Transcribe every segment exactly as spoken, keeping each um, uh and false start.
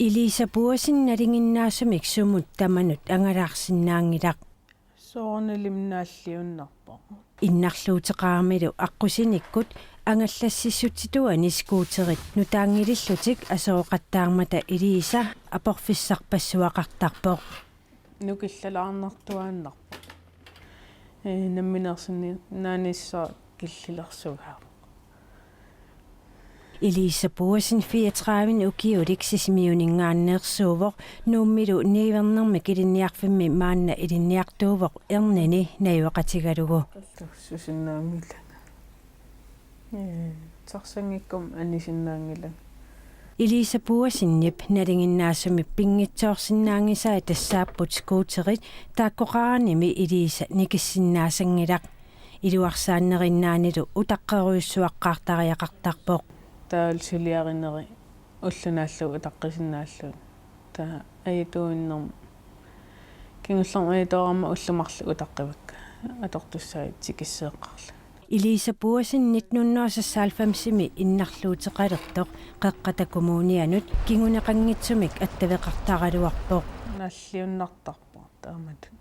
Elisa Boesen nalinginnaasumik sumut tamanut angalaarsinnaanngilaq. Soorunalimi naalliunnarpoq. Innarluuteqaramilu aqqusinikkut angallassissutituani skuuterit nutaanngilillutik asooqattaarmata Elisa aporfissarpassuaqartarpoq. Nukillalaarnartuaannarpoq. Ee, namminersinnaanissaa killilersugaavoq. Elisa Boesen fireogtredive ukiulik Sisimiuninngaanneersuuvoq, Nuummilu niuernermik ilinniarfimmi maanna ilinniartuuvoq ernini najugaqatigalugu. Susinnaanngilanga. Ee, taxanngikkummi anisinnaanngilanga. Elisa Boesenip nalinginnaasumik pinngitsoorsinnaanngisai tassaapput skuuterit taakkoqaranimi Elisa nikissinnaasanngilaq. Iluarsaannerinnaanilu utaqqerujussuaqqaartariaqartarpoq. Taavalu suliarineri ulloq naallugu utaqqisinnaallugit. Taava ajatuinnarmik. Kingullermik ajatoorama ullut marluk utaqqivakka. Atortussaavit tikisseeqqaarlugit. Elisa Boesen nitten hundrede og seksoghalvfemsimi innarluuteqalertoq Qeqqata Kommunianut kinguneqanngitsumik attaveqartaraluarpoq. Naalliunnartarpoq taamatut.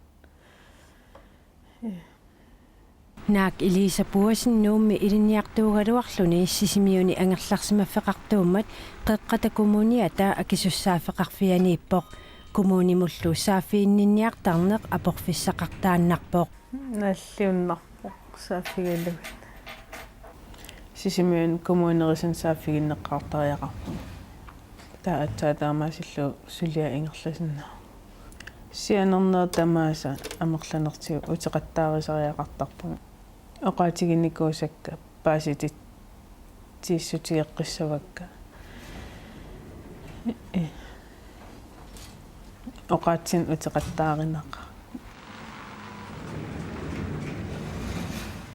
Naak Elisa Boesen Nuummi ilinniartuugaluarluni Sisimiuni angerlarsimaffeqartuummat Qeqqata Kommuniata akisussaaffeqarfianiippoq. Kommunimullu saaffiginninniartarneq aporfissaqartaannarpoq. Naalliunnarpoq saaffigalugit. Sisimiuni kommunerisunik saaffiginneqqaartariaqarpoq. Taava aatsaat taamaasillugu suliaq ingerlasinnaavoq. Sianernerit tamaasa amerlanertigut uteqattaarisariaqartarpunga. Oqaatiginikuusakka paasitit- tiissutigeqqissavakka. Oqaatsinik uteqattaarinaqaaq.